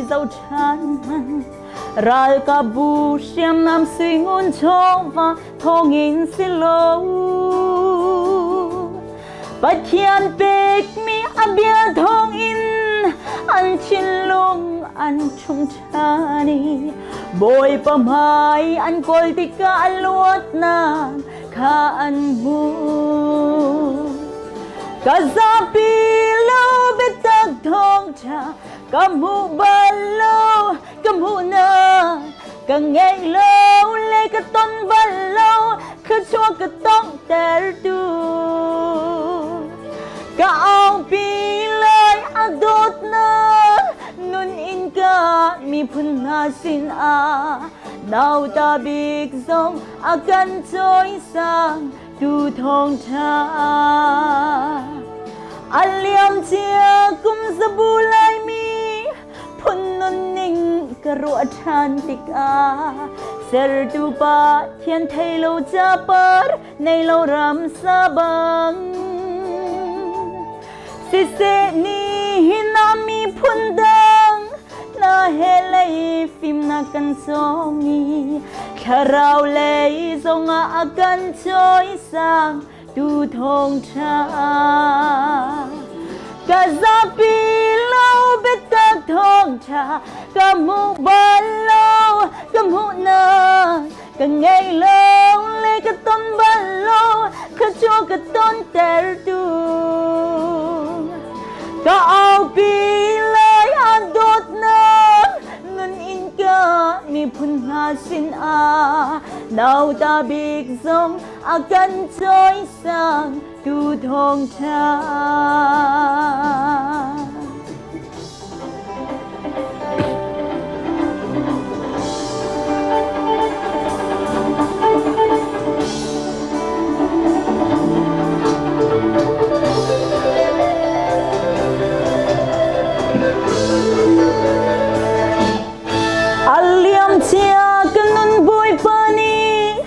zoh ṭhan hmanh. Ralkapbu hriamnam suingun chawva thawngin si lo. Pathian pekmi a bia thawngin an thinlung an ṭhum ṭhan i Bawipa hmai an kawl tikah a luatnak kha an hmuh. Ka zapi lo biatak thawngṭha ka hmuh bal lo ka hmuhnak ka ngei lo le ka ton bal lo thluachuah ka tonghtertu ka aupi lai a dawtnak nun in ka miphun hna sinah nauta bik zong a kan cawisang tu thawngṭha a liam cia kum zabu laimi phun nunning ka ruah ṭhan tikah sertu pa thian thei lo capar nei lo ram sa bang siseh ni hin ah miphun dang na he lei fimnak kan sawng i thlarau lei zongah a kan cawisang tu thawngṭha ka zapi lo biatak thawngṭha ka hmuh bal lo ka hmuhnak ka ngei lo le ka ton bal lo ka cu ka ton tertu ka aupi lai a dawtnak nun in ka miphun hna sinah nauta bik zong a kan cawisang tu thawngṭha. A liam cia ka nun Bawipa nih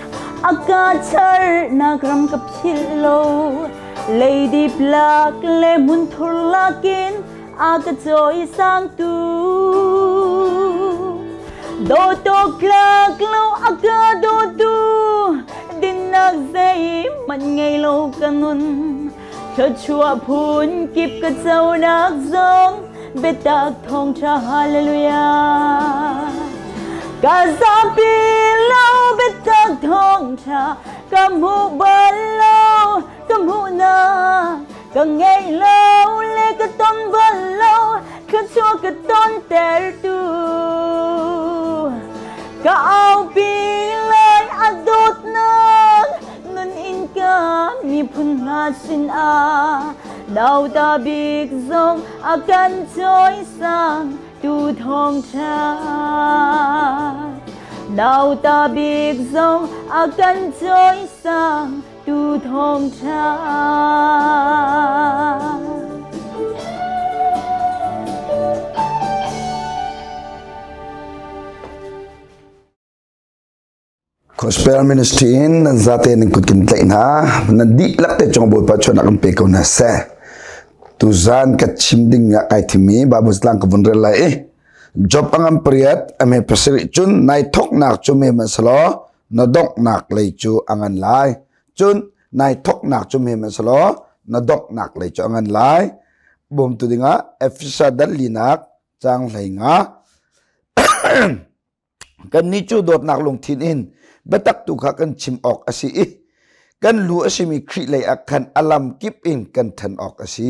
a ka charnak ram ka philh lo leidip lak le hmunthur lakin a ka cawisangtu dawtawk tlak lo a ka dawtu dinnak zeihmanh ngei lo ka nun thluachuah phun kip ka conak zong biatak thawngṭha hallelujah ka zapi lo biatak thawngṭha ka hmuh bal lo ka hmuhnak ka ngei lo le ka ton bal lo thluachuah ka ton tertu ka aupi lai a dawtnak nun in ka miphun hna sinah nauta bik zong a kan cawisang tu thawngṭha nauta bik zong a kan cawisang tu thawngṭha Gospel Ministry in nan zate nan kut kin tlaih hna nan dihlak te cung Bawipa chuan kan pe ko hna seh tuzan ka chim ding ah kai thimi Bible tlang ka vun rel lai i Job angam pariat ame pasarih cun nai thoknak cu me man salo na donghnak lei cu angan lai cun nai thoknak cu me man salo na donghnak lei cu angan lai bawmtu dingah Efesa dal linak cang hlei nga Kannih cu dawtnak lungthin in biatak tu kha kan chim awk a si i kan lu a simi Khrih lei ah khan a lam kip in kan ṭhan awk a si.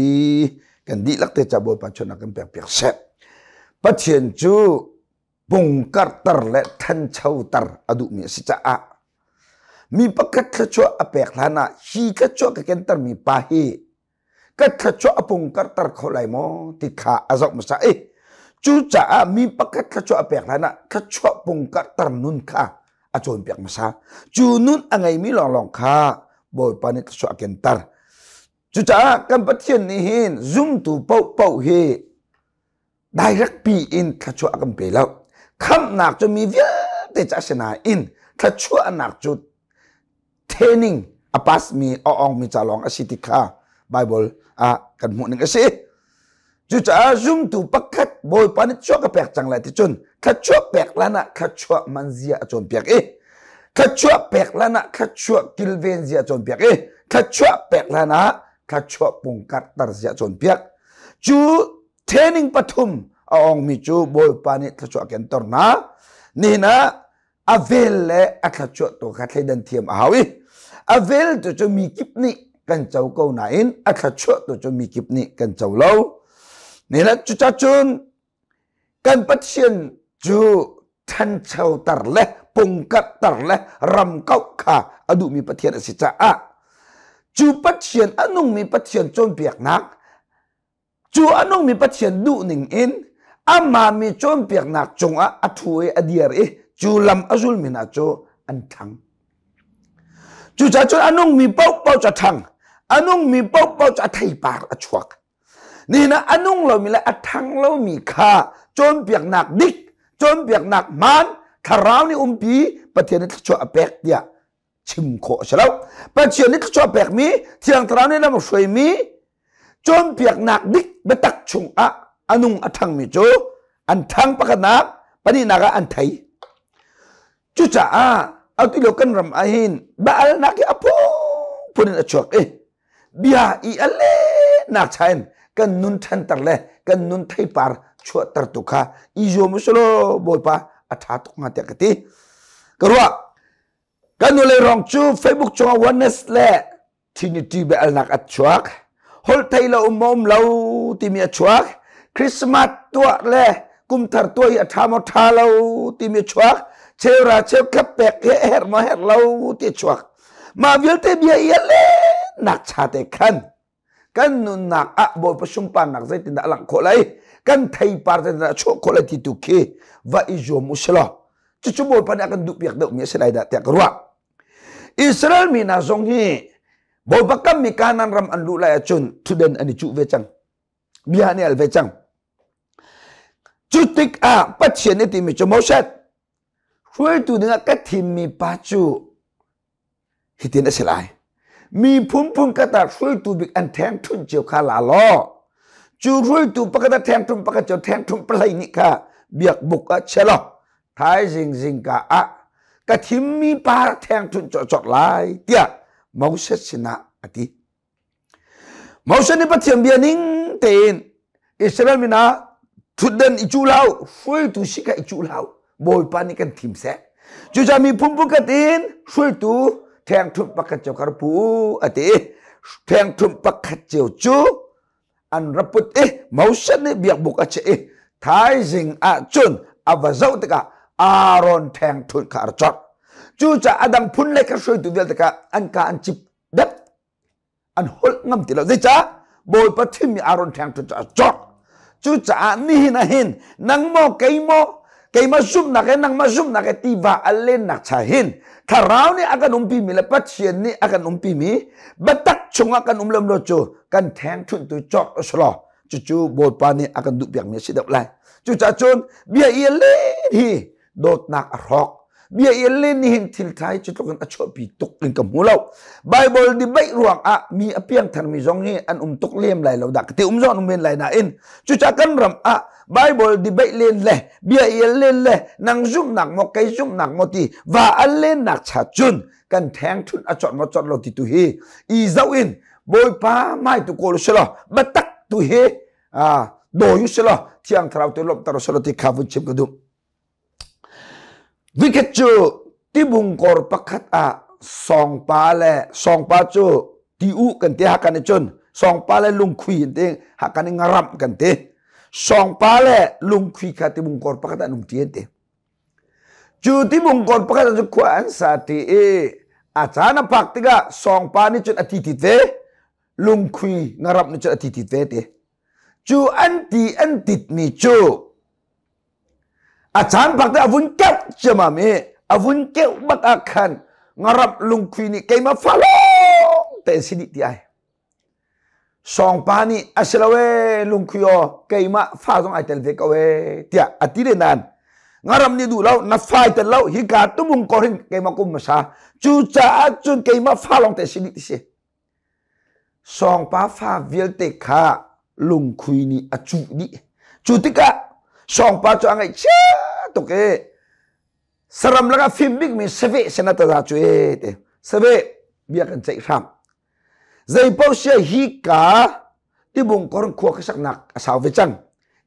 Kan dihlak te ca Bawipa chawnh kan pekpiak seh. Pathian cu pungkarter le ṭhanchoter a duhmi a si caah mi pakhat thluachuah a pek hlan ah hi thluachuah ka kentermi pa hi ka thluachuah a pung karter kho lai maw ti kha a zoh hmasa i cucaah mi pakhat thluachuah a pek hlan ah thluachuah pung karter nun kha a cawnpiak hmasa cu nun a ngeimi lawnglawng kha Bawipa nih thluachuah a kenter cucaah kan Pathian nih hin zumtu paohpaoh hi direct pi in thluachuah a kan pe lo khamhnak cu mi vialte ca si nain thluachuahnak cu training a pass mi a ong mi ca lawng a si ti kha Bible ah kan hmuh ning a si. Cucaah zumtu pakhat Bawipa nih chuah ka pek cang lai ti cun thluachuah pek lan ah thluachuah man zia a cawnpiak i thluachuah pek lan ah thluachuah kilven zia a cawnpiak i thluachuah pek lan ah thluachuah pungkarhter zia a cawnpiak. Cu training pathum a ongmi cu Bawipa nih thluachuah kentor hna. Nihin ah a vel le a thluachuah tu kha thleidan thiam a hau i a vel tu cu mi kip nih kan co ko nain a thluachuah tu cu mi kip nih kan co lo. Nihin ah cucacun kan Pathian cu ṭhanchoter le pungkarhter le ram kauh kha a duhmi Pathian a si caah cu Pathian a nungmi Pathian cawnpiaknak cu a nungmi Pathian duhning in amah mi cawnpiaknak cungah a ṭhu i a dir i cu lam a zulmi hna cu an ṭhang. Cucaah cun a nungmi paohpaoh cu a ṭhang. A nungmi paohpaoh cu a theipar a chuak. Nihin ah a nung lomi le a ṭhang lomi kha cawnpiaknak dik, cawnpiaknak hmaan, thlarau nih umpi Pathian nih thluachuah a pek tiah chim khawh a si lo. Pathian nih thluachuah pekmi, Thiang Thlarau nih lam a hruaimi, cawnpiaknak dik biatak chungah a nung a ṭhangmi cu an ṭhang pakhatnak, pahnihnak ah an thei. Cucaah atu lio kan ram ah hin baalnak hi a phunphun in a chuak i bia i a lehnak cha in kan nun ṭhanter le kan nun theipar chuahter tu kha i zuam usulaw Bawipa a ṭha tuk hnga tiah ka ti. Ka ruah kan nu lei rong cu Facebook cungah oneness le Trinity biahalnak a chuak. Holh thei lo um maw um lo timi a chuak. Christmas tuah le kumthar tuah hi a ṭha maw ṭha lo timi a chuak. Cheura cheukhat pek hi a herh maw herh lo ti a chuak. Mah vialte bia i a lennak cha te khan kan nunnak ah Bawipa sunparnak zeitindah a langh khawh lai kan theipar zeitindah a chuah khawh lai ti tu khi va i zuam u silaw cucu Bawipa nih a kan duhpiak deuhmi a si lai dah tiah ka ruah. Israel mi hna zong hi Bawipa kammi Kanaan ram an luh lai ahcun thuden an i cuh ve cang. Bia an i al ve cang. Cu tikah Pathian nih timi cu Moses hruaitu dingah ka thimmi pa cu hitin a si lai. Mi phunphun khat ah hruaitu bik an ṭhengṭhunh cio kha la law cu hruaitu pakhat a ṭhengṭhunh pakhat cu ṭhengṭhunh pahlei nih kha biakbuk ah chia law thaizing zingka ah ka thimmi pa ṭhengṭhunh cawcawk lai tiah Moses sinah a ti. Moses nih Pathian bia ning tein Israel min ah thutden i cuh hlah u, hruaitu si kha i cuh hlah u, Bawipa nih kan thim seh. Cucaah miphun phunkhat in hruaitu ṭhengṭhunh pakhat cio kha ra pu u, a ti. Ṭhengṭhunh pakhat cio cu an ra put i Moses nih biakbuk a chiah i thaizing ah cun a va zoh tikah Aaron ṭhengṭhunh kha a ra corh. Cucaah a dang phun le kha hruaitu vialte kha an ka an cip dep an holh ngam ti lo. Zeicah? Bawipa thimmi Aaron ṭhengṭhunh cu a corh. Cucaah nihin ah hin nang maw kei maw keimah zumhnak he nangmah zumhnak he tiva a lennak cha hin thlarau nih a kan umpimi le Pathian nih a kan umpimi biatak chungah kan um lem lo cu kan ṭhengṭhunh tu cawk a si law cucu Bawipa nih a kan duhpiakmi a si deuh lai. Cucaah cun bia i a len hi dawtnak a hrawk. Bia i a len nih hin thil ṭha hi cu tluk in a chuahpi tuk in ka hmu lo. Bible debate ruangah mi a piangtharmi zong hi an um tuk lem lai lo dah ka ti um zong an um men lai nain cucaah kan ram ah Bible debate len le bia i al len le nang zumhnak maw kei zumhnak maw ti va al lennak cha cun kan ṭhengṭhunh a cawt maw cawt lo ti tu hi i zoh in Bawipa mai tu kawl u law biatak tu hi dawi u law Thiang Thlarau tu lawmhter u law ti kha vun chim ka duh. Vikhat cu tibungkor pakhat ah sawngpa le sawngpa cu ti u kan ti hakan i cun sawngpa le lungkhui an ti hakan i ngaramh kan ti sawngpa le lungkhui kha tibungkor pakhat ah an um ṭi an ti cu tibungkor pakhat ah cun khua an sa ṭi i a caan a phak tikah sawngpa nih cun a ti tit ve lungkhui ngaramh nih cun a ti tit ve ti cu an ti an titmi cu A caan bak te a vun keuh ciamam i a vun keuh bak ah khan ngarap lungkhui nih keimah fa lawng te si dih ti ai. Sawngpa nih a si lo ee lungkhui aw keimah fa zong ai tel ve ko ee tiah a ti le nain ngaram nih duh lo na fa ai tel lo hika tumung kor hin keimah kum hmasa cucaah cun keimah fa lawng te si dih ti si. Sawngpa fa vialte kha Lungkhui nih a cuh dih. Cu tikah sawngpa cu a ngaihchia tuk i saram lakah fim bikmi saveh sin ah taza cu e ti. Saveh bia kan ceih hram. Zeipaoh sia hi ka tibung kor khua ka saknak a sau ve cang.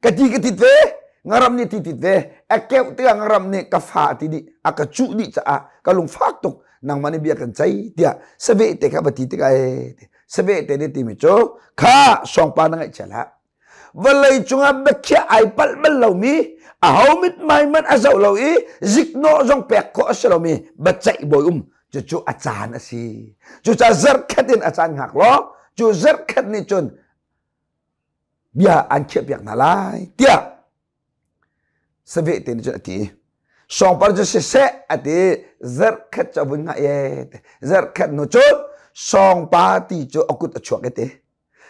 Ka ti ka tit ve, ngaram nih ti tit ve, a keuh tikah ngaram nih ka fa a ti dih, a ka cuh dih caah ka lungfak tuk nangmah nih bia kan ceih tiah saveh te kha va ti tikah e ti. Saveh te nih timi cu kha sawngpa na ngaihchia hlah. Vawlei cungah biakhiah ai palh bal lomi, aho mithmai hmanh a zoh lo i ziknawh zong pek khawh a si lomi biaceih bawi um cucu a caan a si. Cucaah zarhkhat in a caan hngak law cu zarhkhat nih cun bia an khiahpiak hna lai tiah saveh te nih cun a ti. Sawngpar cu siseh a ti zarhkhat cu a vun hngah ye zarhkhat hnu cun sawngpa ti cu a kut a chuak i ti.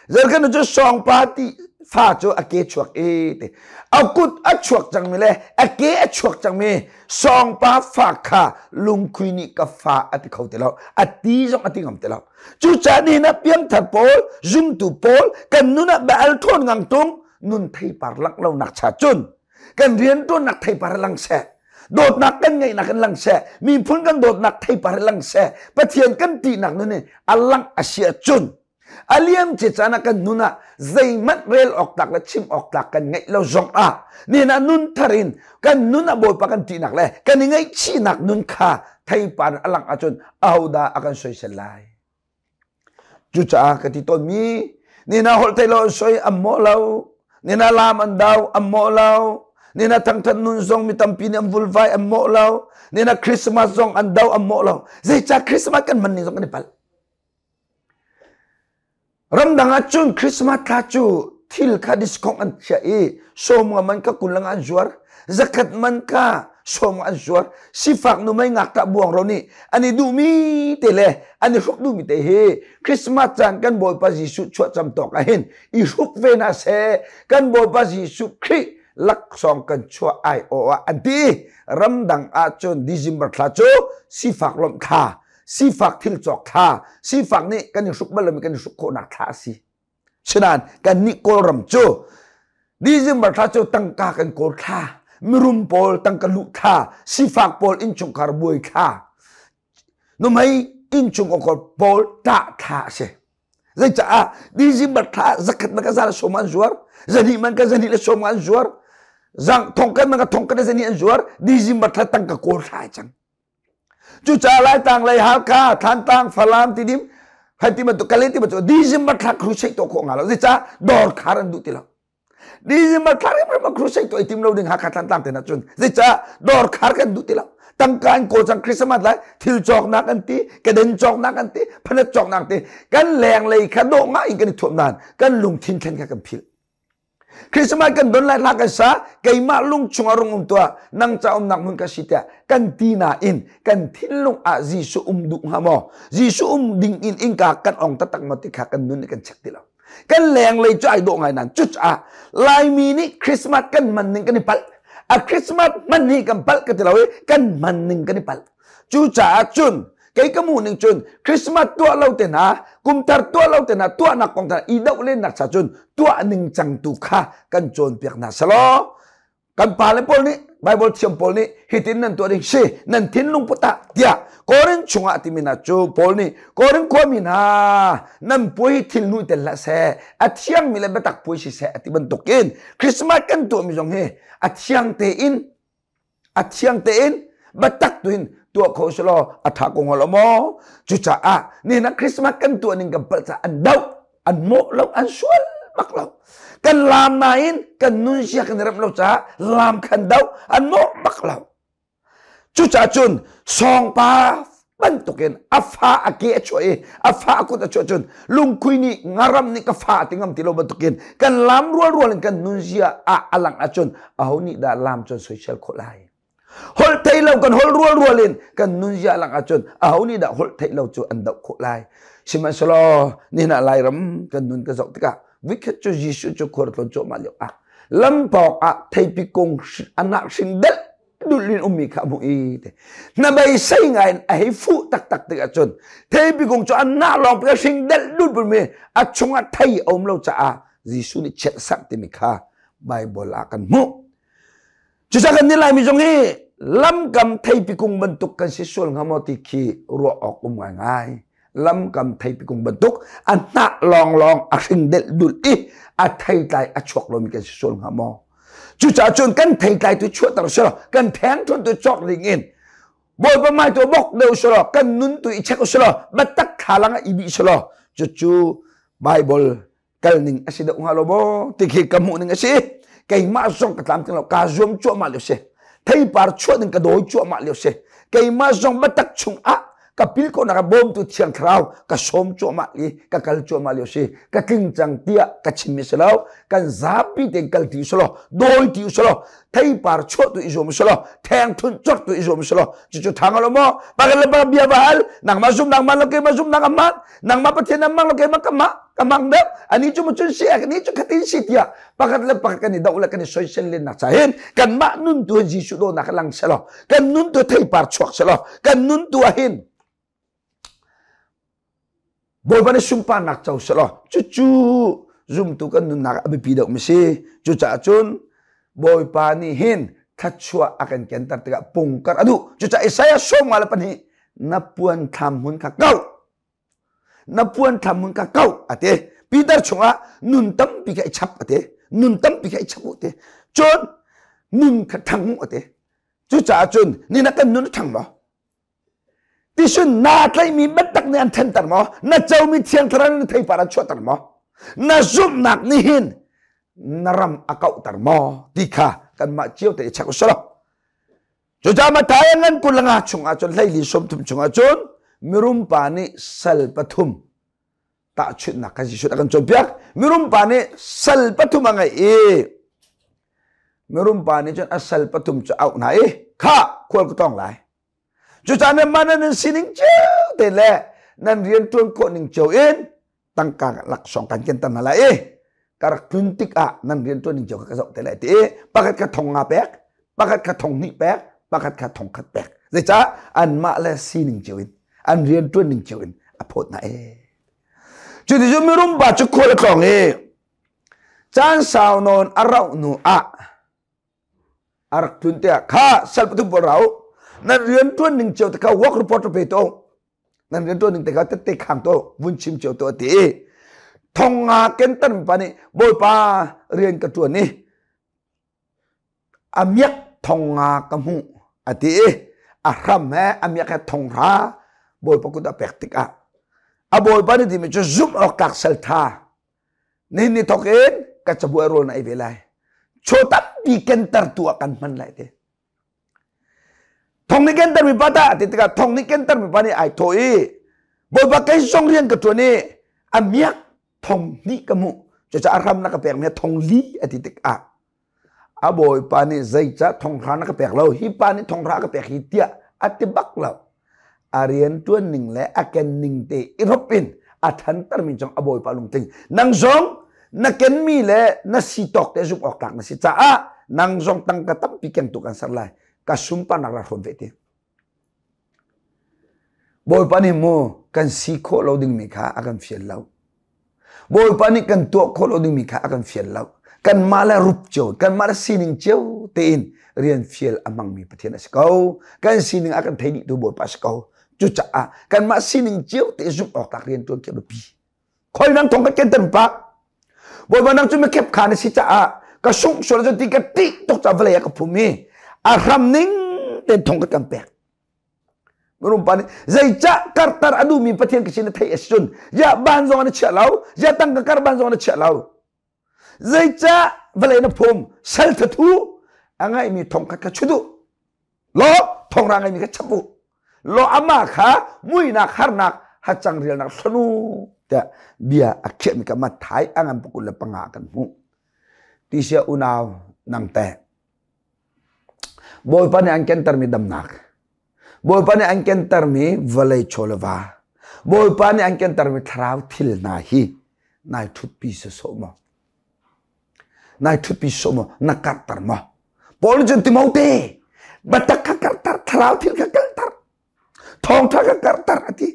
Zarkhan cu sawngpa ti fa cu a ke chuak i ti. A kut a chuak cangmi le a ke a chuak cangmi sawngpa fa kha lungkhui nih ka fa a ti kho ti lo. A ti zong a ti ngam ti lo. Cucaah nihin ah piangthar pawl, zumtu pawl kan nun ah Baal thawn ngang tung nun theipar langh lo nak cha cun kan riantuannak theipar lang seh. Dawtnak kan ngeihnak in lang seh. Miphun kan dawtnak theipar lang seh. Pathian kan tihnak nun in a langh a si ahcun A liamcia caan ah kan nun ah zeihmanh rel awk tlak le chim awk tlak kan ngeih lo zong ah nihin ah nun thar in kan nun ah Bawipa kan ṭihnak le kan i ngaihchihnak nun kha theipar a langh ahcun ahodah a kan soisel lai? Cucaah ka ti tawnmi nihin ah holh theih lo an soi an mawh lo, nihin ah laam an dau an mawh lo, nihin ah thangthat nun zong mi tampi nih an vulvai an mawh lo, nihin ah Christmas zong an do an mawh lo. Zeicah Christmas kan hman ning zong kan i palh. Ramdang ah cun Christmas thla cu thil kha discount an chiah i sawmnga man kha kul an zuar, zakhat man kha sawmnga an zuar. Sifak numei ngakṭah buangro nih an i duhmi te le an i hruk duhmi te hi Christmas caan kan Bawipa Jesuh chuahcam tawk ah hin i hruk ve hna seh. Kan Bawipa Jesuh Khrih laksawng kan chuah ai awh ah an ti. Ramdang ah cun December thla cu sifak lawmh thla sifak thil cawk thla sifak nih kan i hruk bal lomi kan i hruk khawhnak thla a si sinain kan nih kawlram cu December thla cu tangka kan kawl thla mirum pawl tangka luh thla sifak pawl innchungkhar buai thla numei innchung pawl tah thla a si Zeicaah December thla zakhat man ka za le sawm an zuar, zahnih man ka zahnih le sawm an zuar, zang thongkhat man ka thongkhat le zahnih an zuar, December thla tangka kawl thla cang. Cucaah Laitlang lei Halkha, Thantlang, Falam, Tidim, hei ti bantuk Kale ti bantuk December thla crusade tuah khawh nga lo. Zeicah dawr khar an duh ti lo. December thla rimrim crusade tuah i tim lo ding Hakha Thantlang te na cun. Zeicah dawr khar kan duh ti lo. Tangka an kawl cang Christmas lai thil cawknak an ti, keden cawknak an ti, phanet cawknak ti. Kan leng lei kha dawh ngai in kan i thuam nain kan lungthin thlen kha kan philh. Christmas kan don lai hla kan sa keimah lung chungah rung um tuah nang ca umnak hmun ka si tiah kan ti nain kan thinlung ah Jesuh um duh hnga maw Jesuh um ding in innka kan ong taktak maw ti kha kan nun nih kan check ti lo kan lenglei cu ai dawh ngai nain cucaah Laimi nih Christmas kan hman ning kan i palh a Christmas hman hi kan palh ka ti lo i kan hman ning kan i palh cucaah cun Kei ka hmuh ning cun Christmas tuah lo te hna, kumthar tuah lo te hna, tuahnak kong hna i doh lennak cha cun tuah ning cang tu kha kan cawnpiak hna selaw kan pale pawl nih Bible thiam pawl nih hitin nan tuah ding si nan thinlung put ah tiah Korin chungah timi hna cu Paul nih Korin khuami hna nan puai thil nu tel hlah seh a thiangmi le biatak puai si seh a ti bantukin Christmas kan tuahmi zong hi a thiang tein a thiang tein biatak tuin tuah kho selaw a tha ko hnga lo maw cucaah nihin ah Christmas kan tuah ning kan palh caah an doh an mawh lo an sual bak lo kan laam nain kan nunzia kan i remh lo caah laam khan doh an mawh bak lo cucaah cun sawngpa bantukin a fa a ke a chuah i a fa a kut a chuah cun lungkhui nih ngaram nih ka fa a ti ngam ti lo bantukin kan lam rualrual in kan nunzia ah a lang ahcun aho nih dah lam cun soisel khawh lai holh thei lo kan holh rualrual in kan nunzia a lang ahcun aho nih dah holh theih lo cu an doh khawh lai sihmanhsehlaw nihin ah Lairam kan nun ka zoh tikah vikhat cu Jesuh cu khuar tlawn cuahmah lio ah lampawng ah theipi kung anak hring delh dul in ummi kha a hmuh i te hnabei sei ngai in a hei fuh taktak tik ahcun theipi kung cu an nah lawng pi hring delh dul mi a chungah thei a um lo caah Jesuh nih chiatserh timi kha Bible ah kan hmuh. Cucaah kan nih Laimi zong hi lamkam theipi kung bantuk kan si sual hnga maw ti khi ruah awk um ngaingai. Lamkam theipi kung bantuk a hnah lawnglawng a hring delh dulh i a theitlai a chuak lomi kan si sual hnga maw? Cucaah cun kan theitlai tu chuahter selaw kan thengthawn tu cawk ding in Bawipa mai tu bok deuh selaw kan nun tu i check selaw biatak thlalang ah i bih selaw cucu Bible kal ning a si deuh hnga lo maw ti khi ka hmuh ning a si. Keimah zong ka tlamtling lo, kaa zuam cuahmah lio si. Theipar chuah ding ka dawi cuahmah lio si. Keimah zong biatak chung ah ka pil khawhnak ah bawmtu Thiang Thlarau ka sawm cuahmah i ka kal cuahmah lio si. Ka tling cang tiah ka chim mi si lo. Kan zapi tein kal ti usih law, dawi ti usih law, theipar chuah tu i zuam usih law, thengthunh cawt tu i zuam usih law, cucu tha hnga lo maw? Pakhat le pakhat bia va hal, nangmah zum nangmah lo keimah zum nang amah, nangmah Pathian amang lo keimah ka mah ka mang deuh, ani cu cun si ani cu khatin si tiah pakhat le pakhat kan i doh le kan i soisel len nak ca hin kanmah nun tu hin Jesuh dawtnak lang selaw, kan nun tu theipar chuak selaw, kan nun tu ah hin Bawipa nih sunparnak co selaw cucu zumtu kan nunnak a biapi deuh mi si. Cucaah cun Bawipa nih hin thluachuah a kan kenter tikah pungkar a duh. Cucaah Isaiah 52 na puan thlam hmun kha kau. Na puan thlam hmun kha kau a ti. Peter chungah nun tampi kha i chap a ti. Nun tampi kha i chap u ti. Cun nun kha thang u a ti. Cucaah cun ni na kan nun a thang maw? Tisun naa tlaihmi biatak nih an thlenter maw? Na comi Thiang Thlarau nih na theipar an chuahter maw? Na zumhnak nih hin na ram a kauhter maw? Ti kha kanmah cio te i check usih law. Cucaah Matthai ngan 25 chungah cun 23 chungah cun mirum pa nih sal pathum tahchunhnak kha Jesuh a kan cawnpiak. Mirum pa nih sal pathum a ngeih i mirum pa nih cun a sal pathum cu auh hna i kha khual ka tong lai. Cucaah nan mah nan sining cio te le nan rian ṭuan khawh ning cio in tangka laksawng kan ken hna lai i ka rak tlun tikah nan rian ṭuan ning cio kha ka zoh te lai ti i pakhat kha thong nga pek, pakhat kha thong hnih pek, pakhat kha thong khat pek. Zeicah anmah le sining cio in an rian ṭuan ning cio in a phawt hna ee. Cuticun mirum pa cu khual a tlawng i caan sau nawn a rauh hnu ah a rak tlun tiah kha sal pathum pawl ra u nan rian ṭuan ning cio te kha work report pe to nan rian ṭuan ning te kha tette khang to vun chim cio to ti i thong nga ken tan pa nih bawipa rian ka ṭuan i a miak thong nga ka hmuh a ti i a hram he a miak he thong hra bawipa kut a pek tikah a bawipa nih timi cu zumh awk tlak sal tha Nihin ni thawk in ka cabuai rawl na ei ve lai. Chaw tampi kentertu ah kan hman lai te. Thong nih kenter mi pa dah ti tikah thong nih kenter mi pa nih ai thawh i Bawipa kei zong rian ka ṭuan i a miak thong hnih ka hmuh. Cucaah a hram na ka pek mi thong li a ti tikah A bawipa nih zeicah thonghra na ka pek lo? Hi pa nih thonghra ka pek hi tiah a ti bak lo. A rian ṭuan ning le a ken ning te i rop in a ṭhantermi cong a bawipa lungtling. Nang zong na kenmi le na si tawk te zumh awk tlak na si caah nang zong tangka tampi kengtu kan ser lai. Ka sunparnak ra hrawm ve ti. Bawipa nih mu kan si khawh lo dingmi kha a kan fial lo. Bawipa nih kan tuah khawh lo dingmi kha a kan fial lo. Kanmah le rup cio, kanmah le sining cio tein rian fial a hmangmi Pathian a si ko. Kan sining a kan thei dihtu Bawipa a si ko. Cucaah kanmah sining cio te zumh awk tlak rian ṭuan khi a biapi. Khoi nang thong kan kenter pa. Bawipa nang cu mikhep kha na si caah ka sungh sual cu ti ka ṭih tuk caah vawlei ah ka phum i a hram ning tein thong ka kan pek. Mirum pa nih zeicah kartar a duhmi Pathian ka sin na theih a si cun ya ban zong na chiah lo, ya tangka kar ban zong na chiah lo. Zeicah vawlei na phum sal thathu a ngaihmi thong khat kha chut u. Law thongrang ngeimi kha chap u. Law amah kha muinak harnak hacang rialnak thlanu tiah bia a khiahmi kha Matthai a ngan 25 kan hmuh. Tisia unau nang teh Bawipa nih an kentermi damnak Bawipa nih an kentermi vawlei chaw le va Bawipa nih an kentermi thlarau thil hna hi nai ṭhutpi sawsawh maw? Nai ṭhutpi sawsawh maw? Na karhter maw? Paul nih cun Timote biatak kha karhter, thlarau thil kha karhter, thawngṭha kha karhter a ti.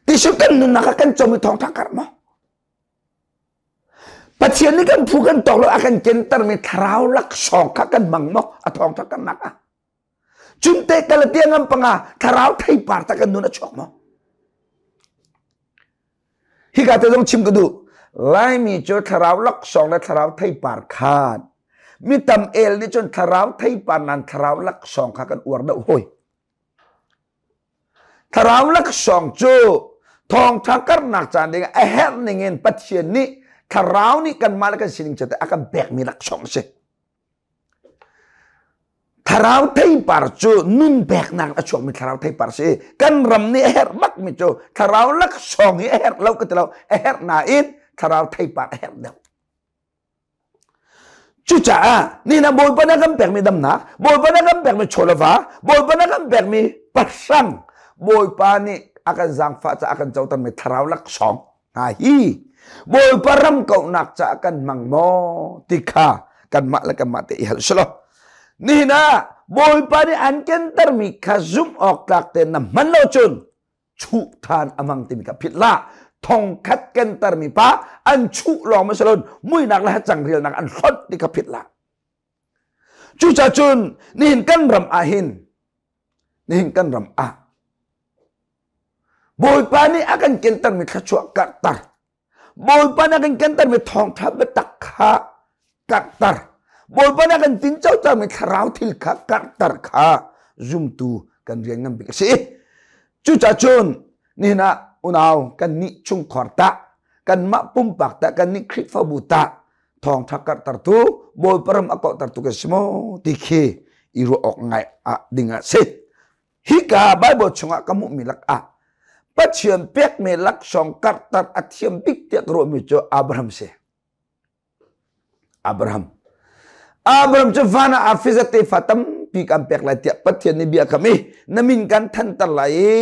Tisu kan nunnak ah kan comi thawngṭha karh maw? Pathian nih kan phu kan tawk lo a kan kentermi thlarau laksawng kha kan hmang maw a thawngtha karnak ah? Cunte Galatia ngam panga thlarau theipar ta kan nun a chuak maw? Hika te zong chim ka duh. Laimi cu thlarau laksawng le thlarau theipar khan mi tam el nih cun thlarau theipar nan thlarau laksawng kha kan uar deuh hoi. Thlarau laksawng cu thawngṭha karnak caan ding a herh ningin Pathian nih thlarau nih kanmah le kan sining cio te a kan pekmi laksawng a si. Thlarau theipar cu nun peknak a chuakmi thlarau theipar si. Kan ram nih a herh bakmi cu thlarau laksawng hi a herh lo ka ti lo, a herh nain thlarau theipar a herh deuh. Cucaah ni na Bawipa na kan pekmi damnak, Bawipa na kan pekmi chawlava, Bawipa na kan pekmi pahrang, Bawipa nih a kan zaangfah caah a kan cotermi thlarau laksawng hna hi Bawipa ram kauhnak caah kan hmang maw ti kha kanmah le kanmah te i hal selaw. Nihin ah Bawipa nih an kentermi kha zumh awk tlak tein na hman lo cun chuh than a hmang timi kha phit la thong khat kentermi pa an chuh lawng ma salon muinak le hacang rialnak an hlot ti kha phit la. Cucacun nihin kan ram ah hin, nihin kan ram ah Bawipa nih a kan kentermi thluachuah karhter, Bawipa nih a kan kentermi thawngtha biatak kha karhter, Bawipa nih a kan tincotermi thlarau thil kha karhter kha zumtu kan rian ngan bik a si. Cucacun nihin ah unau kan nih chungkhar tah, kanmah pumpak tah, kan nih Khrihfabu tah thawngtha karhtertu, Bawipa ram a kauhtertu kan si maw ti khi i ruah awk ngai ah ding ah si. Hika Bible chungah ka hmuhmi lakah Pathian pekmi laksawng karhter a thiam bik tiah ka ruahmi cu Abraham si. Abraham. Abraham cu van ah Afizat tefa tampi kan pek lai tiah Pathian nih bia kam i na min kan thanter lai i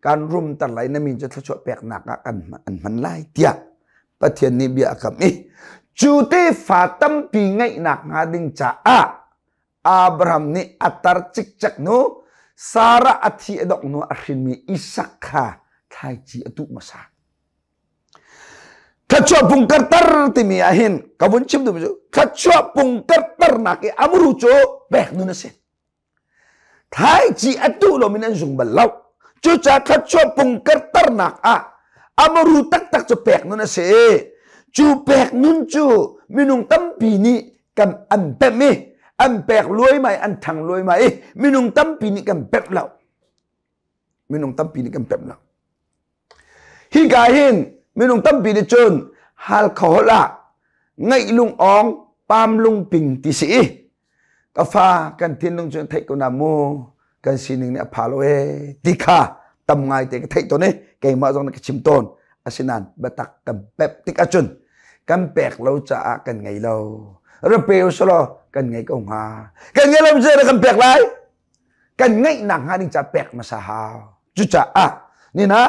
kan rumter lai, na min cu thluachuah peknak ah kan an hman lai tiah Pathian nih bia a kam i cu tefa tampi ngeihnak hnga ding caah Abraham nih a tar cikcek hnu, Sarah a thi a dongh hnu a hrinmi Isak kha thlaici a tuh hmasa. Thluachuah pung karter timi ah hin ka vun chim duhmi cu thluachuah pung karternak i amuru cu pek nun a si. Thlaici a tuh lomi an zung bal lo. Cucaah thluachuah pung karternak ah amuru taktak cu pek nun a si. Cu pek nun cu minung tampi nih kan an pemh i an pek luaimai, an thang luaimai i minung tampi nih kan pemh lo, minung tampi nih kan pemh lo. Hika hin minung tampi nih cun Halkha holh ah ngaih lung awng pam lung ping ti si i ka fa kan thinlung cu theih ko na mu, kan sining nih a pha lo e ti kha tam ngai te ka theih tawn i keimah zong nih ka chim tawn. Asinain biatak kan pep tik ahcun kan pek lo caah kan ngei lo. Ra pe usulaw kan ngei ko hnga. Kan ngei lo zei kan pek lai? Kan ngeihnak hnga ding caah pek hmasa hau. Cucaah nina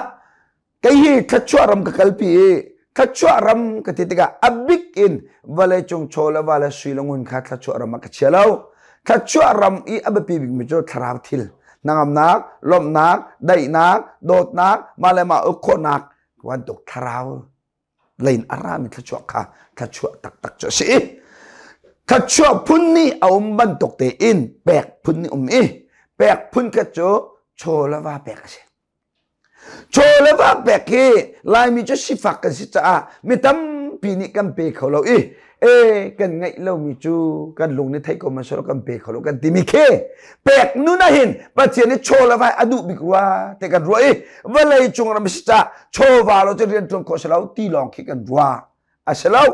kei hi thluachuah ram ka kalpi i thluachuah ram ka ti tikah a bik in vawleicung chaw le va le sui le ngun kha thluachuah ram ah ka chia lo. Thluachuah ram i a biapi bikmi cu thlarau thil, hnangamnak, lawmhnak, daihnak, dawtnak, mah le mah uk khawhnak bantuk thlarau lein a rami thluachuah kha thluachuah taktak cu a si. Thluachuah phun nih a um bantuk tein pek phun nih um i pek phun khat cu chaw le va pek a si. Chaw le va pek hi Laimi cu sifak kan si caah mi tampi nih kan pe kho lo i e kan ngeih lomi cu kan lung nih theih ko man selaw kan pe kho lo kan timi khi pek nun ah hin Pathian nih chaw le va a duh bik rua te kan ruah i vawlei cung ram si caah chawva lo cu rian ṭuan khawh si lo ti lawng khi kan ruah a si lo.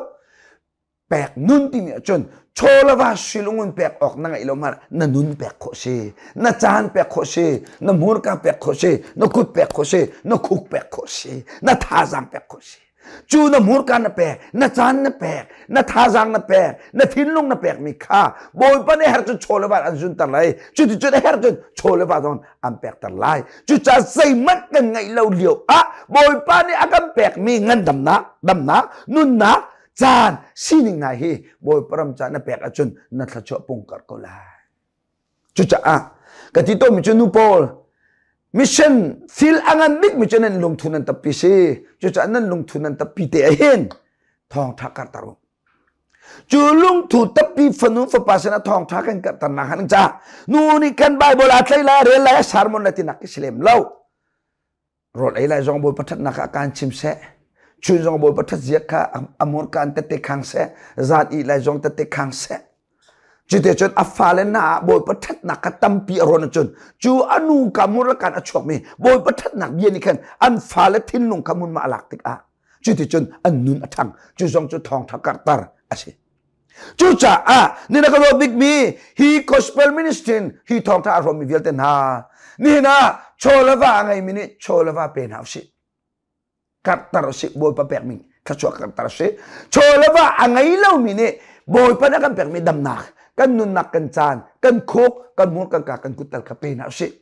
Pek nun timi ahcun chaw le va silungun pek awk na ngeih lo hmanh na nun pek khawh si, na caan pek khawh si, na hmurka pek khawh si, na kut pek khawh si, na khuk pek khawh si, na thazaang pek khawh si. Cu na hmurka na pek, na caan na pek, na thazaang na pek, na thinlung na pekmi kha Bawipa nih herh cun chaw le va an zunter lai. Cuticun a herh cun chaw le va zong an pekter lai. Cucaah zeihmanh kan ngeih lo lio ah Bawipa nih a kan pekmi ngandamnak, damnak, nunnak, caan, sining hna hi Bawipa ram ca na pek ahcun na thluachuah pungkar ko lai. Cucaah ka ti tawnmi cu nu pawl mission thil a ngan bikmi cu nan lungthu nan tappi si. Cucaah nan lungthu nan tappi te ahhin Thawngtha karhter u. Cu lungthu tappi fanu fapa sinah thawngtha kan karhter nak han ca nu nih kan Bible a tlai lai rel lai a sermon lai tinak ki si lem lo. Rawl ei lai zong Bawipa thatnak ah kaan chim seh. Chun zong Bawipa that ziak kha amur kaan tette khang seh. Zan ih lai zong tette khang seh. Cute cun a fale na ah Bawipa thatnak kha tampi a rawn ahcun cu a nu ka mur le kaan a chuakmi Bawipa thatnak bia nih khan an fale thinlung kha hmunhma a lak tikah cuticun an nun a ṭhang. Cu zong cu thawngṭha karhter a si. Cucaah ni na ka dawt bikmi hi gospel ministry in hi thawngṭha a hrawmmi vialte hna nihin ah chaw le va a ngeimi nih chaw le va pe hna usih. Karhter usih Bawipa pekmi thluachuah karhter usih. Chaw le va a ngei lomi nih Bawipa nih a kan pekmi damnak, kan nunnak, kan caan, kan khuk, kan hmur, kan ka, kan kut tal kha pe hna usih.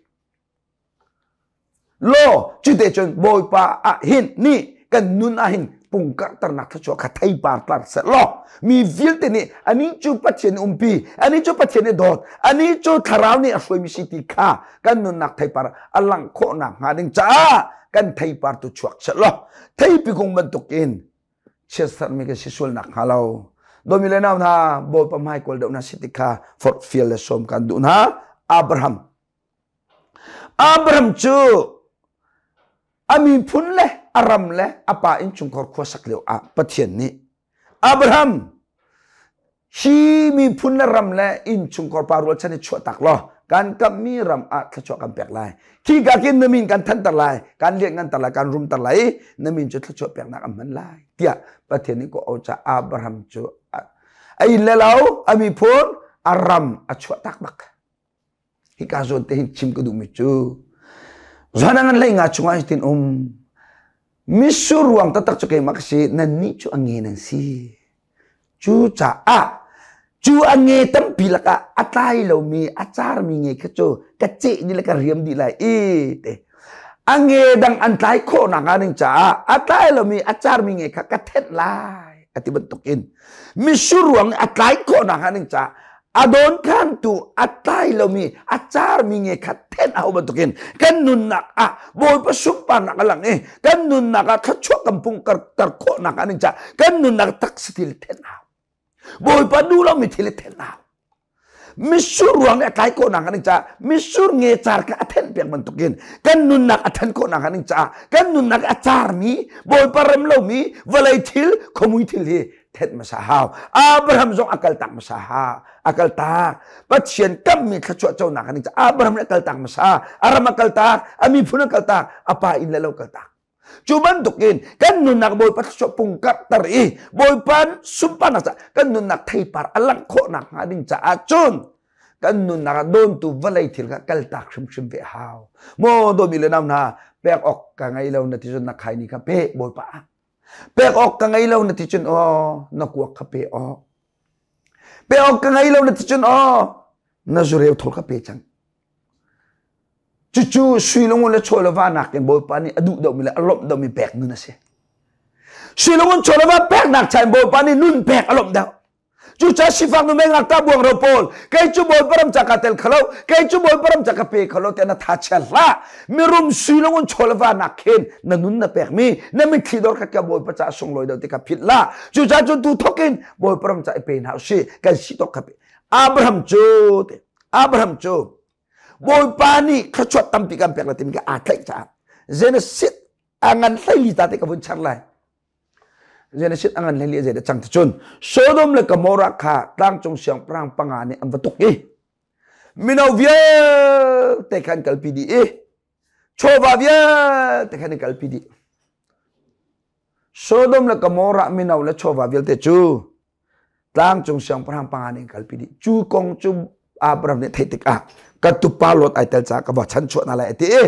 Law cute cun Bawipa ah hin nih kan nun ah hin pungkarhternak thluachuah kha theipar tlar seh law mi vialte nih anih cu Pathian nih umpi anih cu Pathian nih dawt anih cu thlarau nih a hruaimi si ti kha kan nunnak theipar a langh khawhnak hnga ding caah kan theipar tu chuak seh law theipi kung bantukin chiatsermi kan si sual nak hnga lo domi le nau hna Bawipa hmai kawl deuh na si ti kha forhfial le sawm kan duh hna. Abraham Abraham cu a miphun le a ram le a pa innchungkhar khuasak lio ah Pathian nih Abraham hi miphun le ram le innchungkhar pa rualchan i chuahtak law kan kamhmi ram ah thluachuah kan pek lai. Khi ka kin na min kan thanter lai, kan lianhnganter lai, kan rumter lai i na min cu thluachuah peknak an hman lai tiah Pathian nih ko ca Abraham cu a inn le lo, a miphun, a ram a chuahtak bak. Hika zawn te hin chim ka duhmi cu Zan ngan hlei nga chungah hitin um mitsur ruang taktak cu keimah ka si nannih cu a nge nan si. Cu caah cu a nge tampi lakah a tlai lomi a carmi nge kha cu ka ceh dih le ka riam dih lai i te. A nge dang an tlai khawh nak hnga ding caah a tlai lomi a carmi nge kha ka thenh lai a ti bantukin mitsur ruang i a tlai khawh nak hnga ding caah a dawnkhantu a tlai lomi a carmi nge kha thenh a hau bantukin kan nunnak ah Bawipa sunparnak a lang i kan nunnak ah thluachuah kan pung kar khawhnak ah ning caah kan nunnak taksa thil thenh hau Bawipa duh lomi thil thenh hau mitsur ruang i a tlai khawhnak hnga ding caah mitsur nge car kha a thenh piak bantukin kan nunnak a then khawhnak hnga ding caah kan nunnak a carmi Bawipa rem lomi vawlei thil khuamui thil hi thenh hmasa hau. Abraham zong a kaltak hmasa ha a kaltak. Pathian kammi thluachuah conak hnga ding caah Abraham nih a kaltak hmasa. A ram a kaltak, a miphun a kaltak, a pa inn le lo kaltak. Cu bantukin kan nunnak Bawipa thluachuah pungkarhter i Bawipa sunparnak caah kan nunnak theipar a langh khawhnak hnga ding caah cun kan nunnak ah dawntu vawlei thil kha kaltak hrimhrim ve a hau. Maw dawmi le nau hna pek awk ka ngei lo na ti cun na khaini kha pe Bawipa ah. Pek awk ka ngei lo na ti cun aw na kuak kha pe awk. Pe awk ka ngei lo na ti cun aw na zureu thol kha pe cang. Cucu sui lungun le chaw le va nakin Bawipa nih a duh deuhmi le a lawmh deuhmi pek nun a si. Sui lungun chaw le va peknak cha in Bawipa nih nun pek a lawmh deuh. Cucaah sifak nu mei ngakta buang ro pawl kei cu Bawipa ram ca ka tel khalo kei cu Bawipa ram ca ka pe khalo tiah na tha chia hlah. Mirum sui lungun chaw le va nak khin na nun na pekmi na mitthli dor khat ka Bawipa ca sunglawi deuh ti kha philh la. Cucaah cun tu thok in Bawipa ram ca i pe hna usih kan si tawk kha pe. Abraham cu te Abraham cu Bawipa nih thluachuah tampi kan pek lai timi ka aa tlaih caah Genesis a ngan hleili ta te ka vun char lai. Genesis a ngan hleili a zei cang cun Sodom le Gomorrah kha tlangcung siangpahrang panga nih an va tuk i mino vialte khan kalpi dih i chawva vialte khan an kalpi dih. Sodom le Gomorrah mino le chawva vialte cu tlangcung siangpahrang panga nih kalpi dih. Cu kong cu Abraham nih theih tikah ka tupa Lot ai tel caah ka va chanchuah hna lai a ti i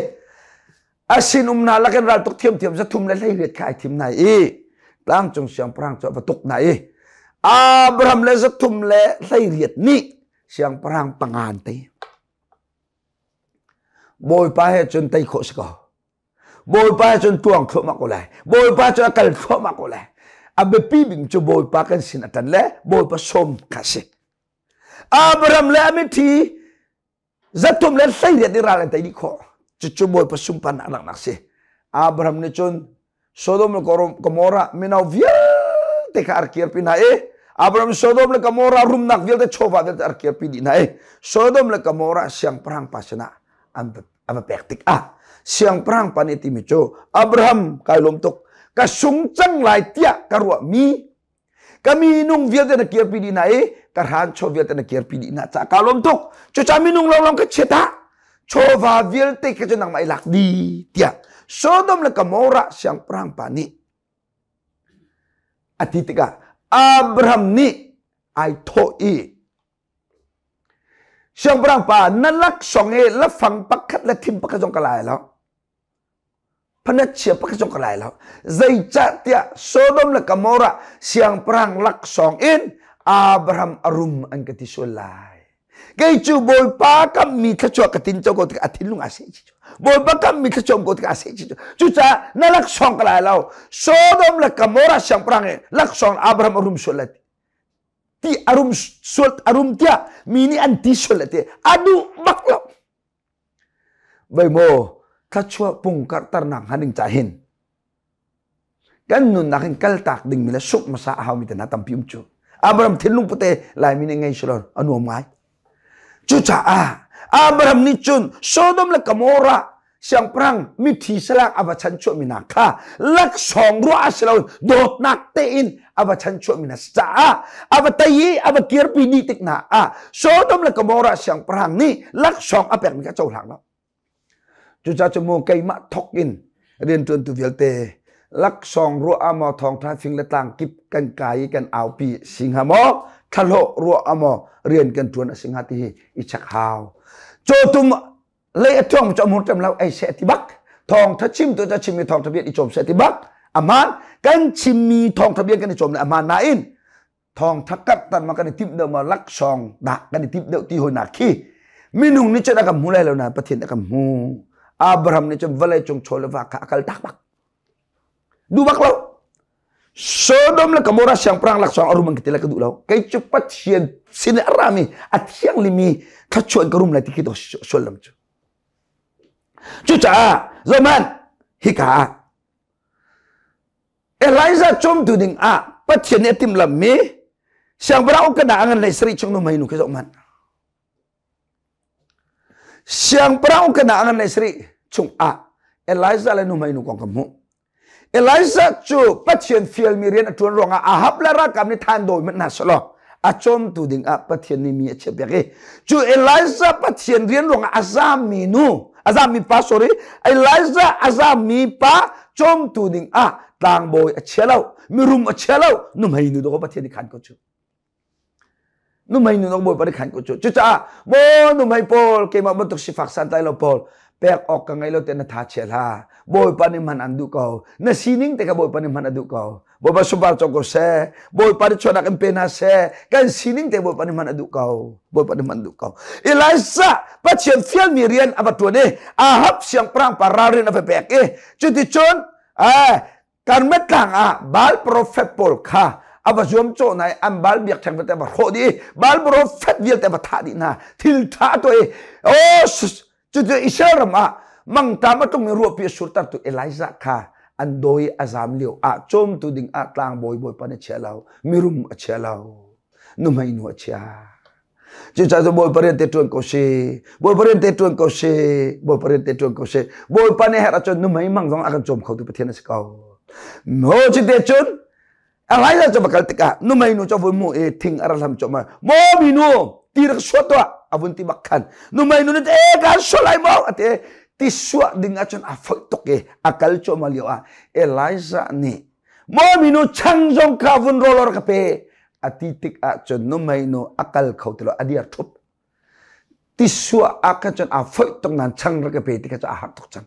a sinum hna lakin raltuk thiamthiam 318 kha ai thim hna i tlangcung siangpahrang cu a va tuk hna i Abraham le 318 nih siangpahrang panga an tei. Bawipa he cun tei khawh si ko. Bawipa cun tuang thluahmah ko lai. Bawipa cu a kal thluahmah ko lai. A biapi bik cu Bawipa kan sin a ṭan le Bawipa sawm kha si. Abraham le a mithi 318 nih ral an tei dih khawh. Cucu Bawipa sunparnak langhnak si. Abraham nih cun Sodom le Gomorrah mino vialte vialte kha a rak kirpi hna i Abraham Sodom le Gomorrah rumnak vialte chawva vialte a rak kirpi dih hna i Sodom le Gomorrah siangpahrang pa sinah an a va pek tikah siangpahrang pa nih timi cu Abraham kai lawm tuk ka sung cang lai tiah ka ruahmi ka minung vialte na kirpi dih hna i ka hranchaw vialte na kirpi dih hna caah kaa lawm tuk cucaah minung lawnglawng ka chiat ah chawva vialte kha cu nangmah i lak dih tiah Sodom le Gomorrah siangpahrang pa nih a ti tikah Abraham nih ai thawh i Siangpahrang pa na laksawng i lafang pakhat le thim pakhat zong ka lai lo. Phanat chia pakhat zong ka lai lo. Zeicahtiah Sodom le Gomorrah siangpahrang laksawng in Abraham a rum an ka ti sual lai. Kei cu Bawipa kammi thluachuah ka tin co ko tikah a thinlung aa seh chih. Bawipa kammi thluachuah ko tikah aa seh chih. Cucaah na laksawng ka lai lo. Sodom le Gomorrah siangpahrang i laksawng Abraham a rum sual lai. Ti a rum sual a rum tiah mi nih an ti sual le ti a duh bak lo vai maw thluachuah pung karhternak hnga ding ca hin kan nunnak hin kaltak ding mi le sungh hmasa a hau mi te hna tampi um cu. Abraham thinlung pute Laimi nih ngei silo a nuam ngai. Cucaah Abraham nih cun Sodom le Gomorrah siangpahrang mithi salak a va chanchuahmi hna kha laksawng ruah a si lo, dawtnak tein a va chanchuahmi hna caah a va tei i a va kirpi dih tik hna ah Sodom le Gomorrah siangpahrang nih laksawng a pekmi kha cohlang lo. Cucaah cu mu keimah thok in rianṭuantu vialte laksawng ruah ah maw, thawngṭha fing le tlang kip kan kai i kan aupi si hnga maw, thlahlawh ruah ah maw rian kan ṭuan a si hnga ti hi i check hau. Cawtum lei a thuang cu amur ṭem lo ei seh ti bak, thawngṭha chimtu cu a chimmi thawngṭha bia i cawm seh ti bak. Aman kan chimmi thawngṭha bia kan i cawm le aman nain thawngtha karhter ma kan i timh deuh ma, laksawng dah kan i timh deuh ti hoi nak khi minung nih cun a kan hmu lai lo na Pathian a kan hmu. Abraham nih cun vawlei cung chaw le va kha a kal tak bak, duh bak lo. Sodom le Gomorrah siangpahrang laksawng a rum an ka ti le ka duh lo. Kei cu Pathian sin a rami a thianglimi thluachuah in ka rum lai ti khi to sullam cu. Cucaah zohman hika ah Elijah cawmtu ding ah Pathian nih a timhlammi siangpahrang uknak a ngan lei sarih chung nu nu khi zoh hmanh. Siangpahrang uknak a ngan lei sarih chung ah Elijah le nuhmei nu kong ka hmuh. Elijah cu Pathian fialmi rian a ṭuan ruangah Ahab le ralkap nih than dawi hmanh hna selaw a cawmtu ding ah Pathian nih mi a chiahpiak i cu Elijah Pathian rian ruangah a zammi nu, a zammi pa, sorry, Elijah a zammi pa cawmtu ding ah tlangbawi a chia lo, mirum a chia lo, nuhmei nu dawh Pathian nih khan ko cu, nuhmei nu dawh Bawipa nih khan ko cu. Cucaah maw nuhmei pawl, keimah bantuk sifak santlai lo pawl, pek awk ka ngei lo te na tha chia hlah. Bawipa nih hman an duh ko. Na sining te kha Bawipa nih hman a duh ko. Bawipa sunpar cawk ko seh. Bawipa nih chuahnak in pe hna seh. Kan sining te Bawipa nih hman a duh ko. Bawipa nih hman a duh ko. Elijah Pathian fialmi rian a va ṭuan i Ahab siangpahrang pa ralrin a va pek i cuticun Karmel tlang ah Baal profet pawl kha a va zuamcawh hna i an Baal biakṭheng vialte a va hrawh dih i Baal profet vialte a va thah dih hna. Thil ṭha a tuah i oh cucu Israel ram ah mangṭam a tlungmi ruahpi a surtertu Elijah kha an dawi i a zam lio ah cawmtu ding ah tlangbawi Bawipa nih a chia lo, mirum a chia lo, nuhmei nu a chia. Cucaah cu Bawipa rian te ṭuan ko si, Bawipa rian te ṭuan ko si, Bawipa rian te ṭuan ko si. Bawipa nih herh ahcun nuhmei mang zong a kan cawm khotu Pathian a si ko. Ho cu te cun Elijah cu va kal tikah nuhmei nu cu a vun hmuh i thing a ra hlam cuahmah. Maw minu, ti rak suah tuah, a vun ti bak khan. Nuhmei nu nih e kaan suah lai maw a ti. Ti suah ding ahcun a foih tuk i a kal cuahmah lio ah Elijah nih maw minu, chang zong kha vun rawl ka pe a ti tik ahcun nuhmei nu a kal kho ti lo, a dir ṭhup. Ti suah ah khan cun aa foih tuk nain chang rak ka pe ti kha cu aa harh tuk cang.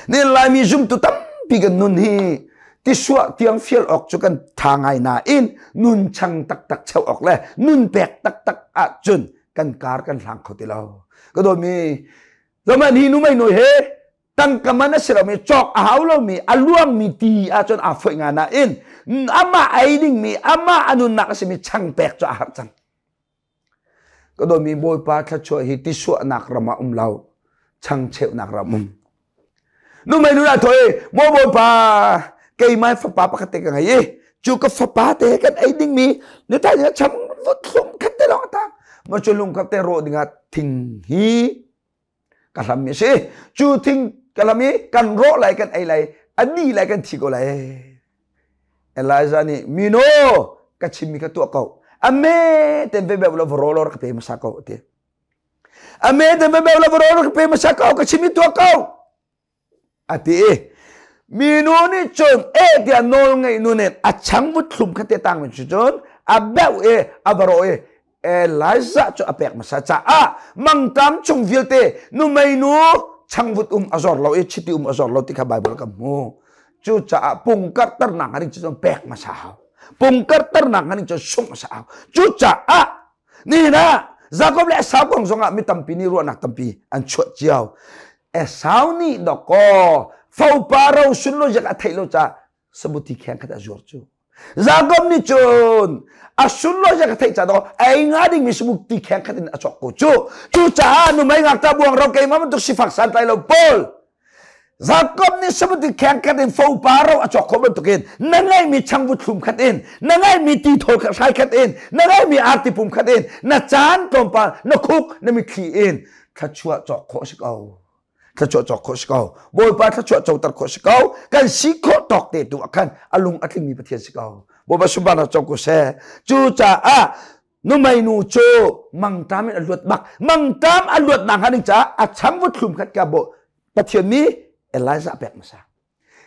Ni Laimi zumtu tampi kan nun hi tisuah tiang fial awk cu kan tha ngai nain nun chang taktak cheu awk le nun pek taktak ahcun kan kar kan hlang kho ti lo. Ka dawtmi zaman hi nu mei noi he tangka man a si lomi, cawk a hau lomi, a luangmi ti ahcun aa foih nga nain amah ei dingmi, amah a nunnak a simi chang pek cu a har cang. Ka dawtmi, Bawipa thluachuah hi tisuahnak ram ah um lo, changcheunak ram um. Numei nu dah thoi, maw Bawipa, keimah fapa pakhat te ka ngei i, Cu ka fapa te kan ei dingmi ni tai ding cham vut hlum khat te lawng tang. Ma cu lung khat te rawh dingah thing hi ka hlam mi si. Cu thing ka hlam i kan rawh lai kan ei lai ani lai kan thi ko lai. Elijah nih mino ka chimmi ka tuah ko. Ame ten ve be lo ro lo ka pe masa ko ti. Ame ten ve be lo ro ka pe masa ko ka chimmi tuah ko. A ti i minu nih cun e tiah nawl ngeih nu nih a changvut thlum kha te tang cu cun a beuh i a va rawh i Elijah cu a pek hmasa caah mangtam chung vialte numei nu changvut um a zor lo i chiti um a zor lo ti kha Bible kan hmu. Cucaah pungkarternak ning cu pek hmasa hau. Pungkarternak ning cu sungh hmasa hau. Cucaah nihin ah Jakob le Esau kong zongah mi tampi nih ruahnak tampi an chuah cio. Esau nih dawkaw fopa ro sunlo jak a theih lo caah sabuti kheng khat a zuar cu. Jakob nih cun a sunlo jak a theih caah dawkaw ei nga dingmi sabuti kheng khat in a cawk ko cu. Cucaah numei ngakta buang ro keimah bantuk sifak santlai lo pawl Jakob nih sabuti kheng khat in fopa ro a cawk khawh bantukin na ngeihmi changvut thlum khat in na ngeihmi tithawl khat hrai khat in na ngeihmi arti pum khat in na caan tlawmpal na khuk na mitthli in thluachuah cawk khawh si ko thluachuah cawk khawh si ko Bawipa thluachuah coter khawh si ko kan si khawh tawk te tu ah khan a lung a tlingmi Pathian si ko Bawipa sunparnak co ko seh cucaah numei nu cu mangṭam in a luat bak mangṭam a luat nak hnga ding caah a changvut thlum khat ka bo Pathian nih Elijah pek hmasa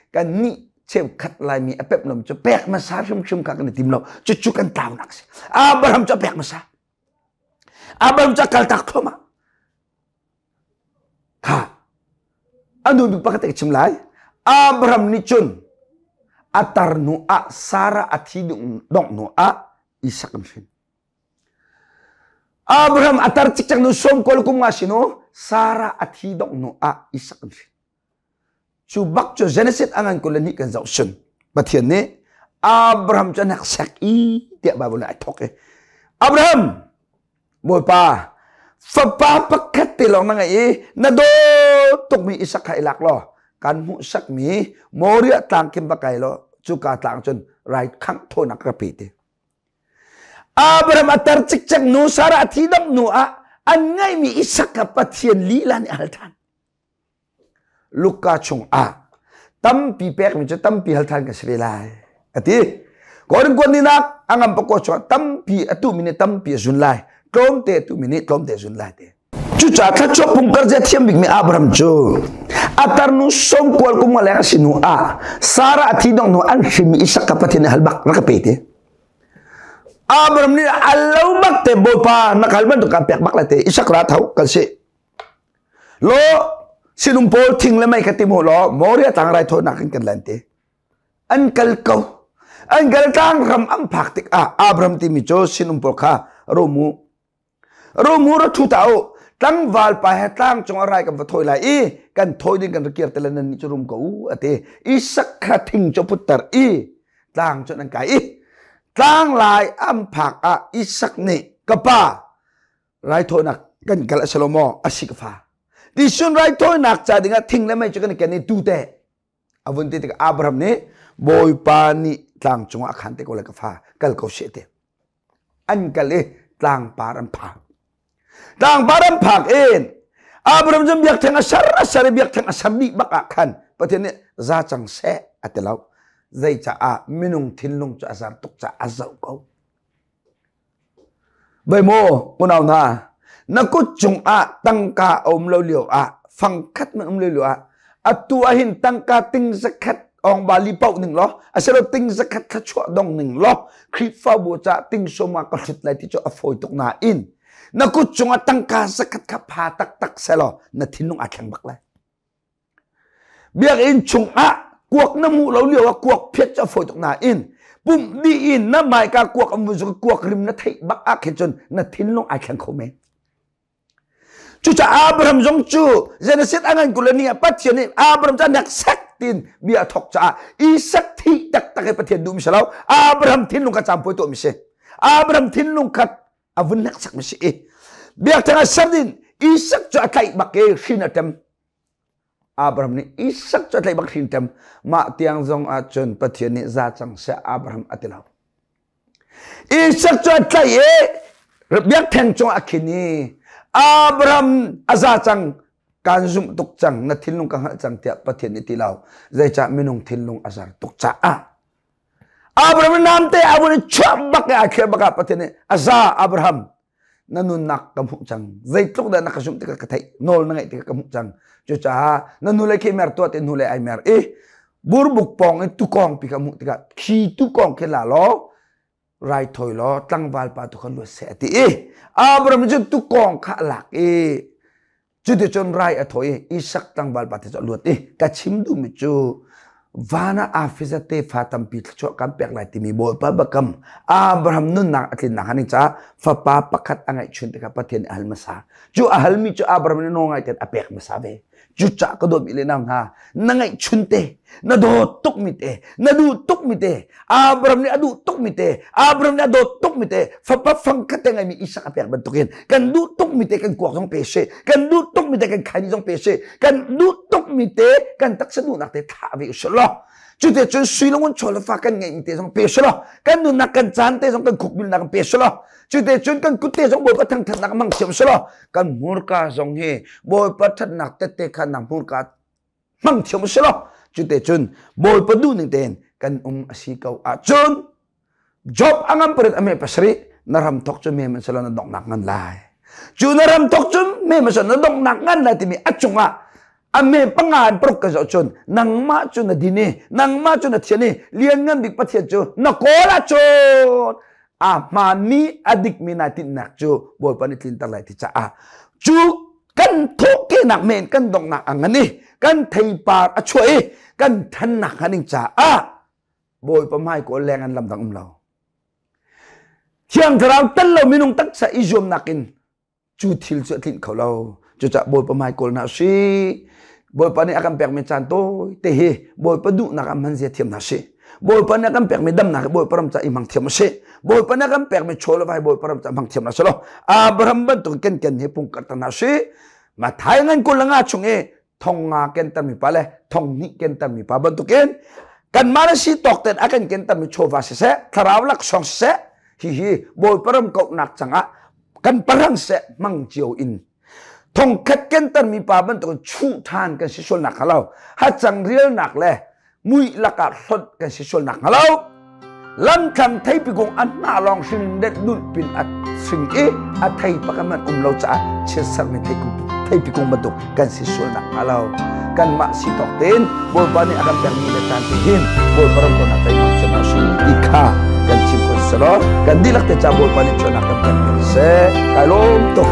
kan nih cheukhat laimi a pep nom cu pek hmasa hrimhrim kha kan i tim lo cucu kan tlaunak si Abraham cu a pek hmasa Abraham cu a kaltak thluahmah Kha a nu bik pakhat ka chim lai. Abraham nih cun a tar hnu ah Sarah a thi dongh hnu ah Isak an hrin. Abraham a tar cikcek nu sawm kawl kum nga sinu Sarah a thi dongh hnu ah Isak an hrin. Cu bak cu Genesis a ngan 22 kan zoh sun. Pathian nih Abraham cu a hneksek i tiah Bible nih ai thawk i Abraham Bawipa fapa pakhat te lawng na ngeih i na dawt tukmi Isak kha i lak law kan hmuhsakmi Moriah tlang khin va kai law cuka tlang cun rai khangh thawinak ka pe te. Abraham a tar cikcek nu Sarah a thi dong nu ah an ngeihmi Isak kha Pathian lila nih a hal ṭhan. Luka chungah tampi pekmi cu tampi hal than kan si ve lai a ti. Korin kuan ninak a ngam pakua chungah tampi a tuhmi nih tampi a zun lai tlawmte a tuhmi nih tlawmte a zun lai ti. Cucaah thluachuah pungkar zia thiam bikmi Abraham cu a tarnu sawmkual kum nga leng a si hnu ah Sarah a thi dong hnu an hrimmi Isak ka Pathian nih hal bak rak ka pe ti. Abraham nih a lo bak te Bawipa na kal bantuk kan pek bak lai te Isak ra tho kan si. Law sinum pawl thing le mei kha tim u law Moria tlang raithawinak in kan lan te. An kal ko. An kal tlang ram an phak tikah Abraham timi cu sinum pawl kha romu romu ra thu ta u tlangval pa he tlang cung ah rai kan va thawi lai i kan thawi ding kan ra kir te le nan nih cu rum ko u ati Isak kha thing cu putter i tlang cu an kai i tlang lai an phak ah Isak nih ka pa Raithawinak kan kal a si lo maw? A si ka fa. Tisun raithawinak ca dingah thing le mei cu kan i ken i tu teh. A vun ti tikah Abraham nih Bawipa nih tlang cungah a khan te ko lai ka fa kal ko seh te. An kal i tlangpar an phak. Tlangpar an phak in Abraham cu biakṭheng a ser a ser i biakṭheng a ser dih bak ah khan Pathian nih za cang seh a ti lo. Zeicaah minung thinlung cu a zar tuk caah a zoh ko. Voi maw unau hna, na kut cungah tangka a um lo lio ah, fangkhat man um lo lio ah, atu ah hin tangka ting zakhat ong bali pauh ning law, asilo ting zakhat thluachuah dong ning law, Khrihfabu ca ting sawma ka hlut lai ti cu a fawi tuk nain, na kut cungah tangka zakhat kha pha taktak selaw na thinlung aa thleng bak lai. Biakinn chungah kuak na hmuh lo lio ah kuak phiat cu a fawi tuk nain pumh dih in na hmaika kuak an vun zuk kuak rim na theih bak ah khin cun na thinlung ai thleng kho men. Cucaah Abraham zong cu Genesis a ngan kul ni ah Pathian nih Abraham cu a nek tin bia a thawk caah Isak thih taktak hi Pathian duh mi si lo. Abraham thinlung kha campoi tuah mi si. Abraham thinlung kha a vun hneksak mi si i biakṭheng ah ser din Isak cu a tlaih bak i hrin a ṭem. Abraham nih Isak cu a tlaih bak hrin ṭem. Mah tiang zong ah cun Pathian nih za cang seh Abraham a ti lo. Isak cu a tlaih i biakṭheng cung a khin i Abraham a za cang kaan zumh tuk cang na thinlung ka hngalh cang tiah Pathian nih ti lo. Zeicah minung thinlung a zar tuk caah. Abraham namte a vun i chuah bak i aa thliah bak ah Pathian nih a za Abraham na nunnak ka hmuh cang zeitluk dah na ka zumh tikah ka theih nawl na ngeih tikah ka hmuh cang cucaah na hnulei khi mer tuah ti hnulei ai mer i burbuk pawng i tukawng pi ka hmuh tikah khi tukawng khi la law raithawi law tlangval pa tu kha luat seh a ti i Abraham cu tukawng kha a lak i Cuticun rai a thawi i Isak tlangval pa te cu a luat i ka chim duhmi cu van ah Afisa tefa tampi thluachuah kan pek lai timi Bawipa biakam Abraham nunnak a tlinnak hnga ding caah fapa pakhat a ngeihchun tikah Pathian nih a hal hmasa. Cu a halmi cu Abraham nih nawl ngai tein a pek hmasa ve. Cucaah ka dawtmi le nau hna, na ngeihchun te, na dawt tukmi te, na duh tukmi te, Abraham nih a duh tukmi te, Abraham nih a dawt tukmi te, fapa fangkhat te ngeimi Isak a pek bantukin kan duh tukmi te kan kuak zong pe seh, kan duh tukmi te kan khaini zong pe seh, kan duh tukmi te kan taksa duhnak te thlah ve usih law cute cun sui le ngun chaw le fa kan ngeihmi te zong pe sih law kan nunnak kan caan te zong kan khukbilnak kan pe sih law cute cun kan kut te zong Bawipa thangthatnak hmang thiam sih law kan hmurka zong hi Bawipa thatnak tette khannak hmurka hmang thiam u law cute cun Bawipa duh ning tein kan um a si ko ahcun Job a ngam parit a me pasarih na ram thok cu me man selo na donghnak ngan lai cu na ram thok cu me man selo na donghnak ngan lai timi a cungah a me panga in paruk ka zoh cun nangmah cu na din i nangmah cu na thian i lianngan bik Pathian cu na kawl ahcun a hmaanmi a dikmi naa tinhnak cu Bawipa nih tlinter lai ti caah cu kan thawhkehnak men kan donghnak a ngan i kan theipar a chuah i kan thannak hnga ding caah Bawipa hmai kawl leng an lam dang um lo. Thiang Thlarau tel lo minung taksa i zuamnak in cu thil cu a tlinh kho lo. Cucaah Bawipa hmai kawl hna si. Bawipa nih a kan pekmi caan tawi te hi Bawipa duhnak ah hman zia thiam hna si. Bawipa nih a kan pekmi damnak hi Bawipa ram ca i hmang thiam a si. Bawipa nih a kan pekmi chaw le vai Bawipa ram ca hmang thiam na si lo. Abraham bantuk ken ken hi pung karh na si. Mathai ngan kul nga chung i thong nga kentermi pa le thong hnih kentermi pa bantukin kanmah na si tawk ten a kan kentermi chawva siseh thlarau laksawng siseh hihi Bawipa ram kauhnak cangah kan parang seh hmang cio in thongkhat kentermi pa bantukin chuh ṭhan kan si sualnak hnga lo hacang rialnak le muih lakah hlonh kan si sualnak hnga lo lamthlang theipi kung a hnah lawng hring det dulh pin a hring i a thei pakhat man um lo caah chiatsermi theipi kung bantuk kan si sualnak hnga lo kanmah si tawk tein Bawipa nih a kan pekmi le caan te hin Bawipa ram ko nak kai hmang thiam su ti kha kan chim ko selaw kan dihlak te ca Bawipa nih chuahnak kan pek seh kai lawm tuk.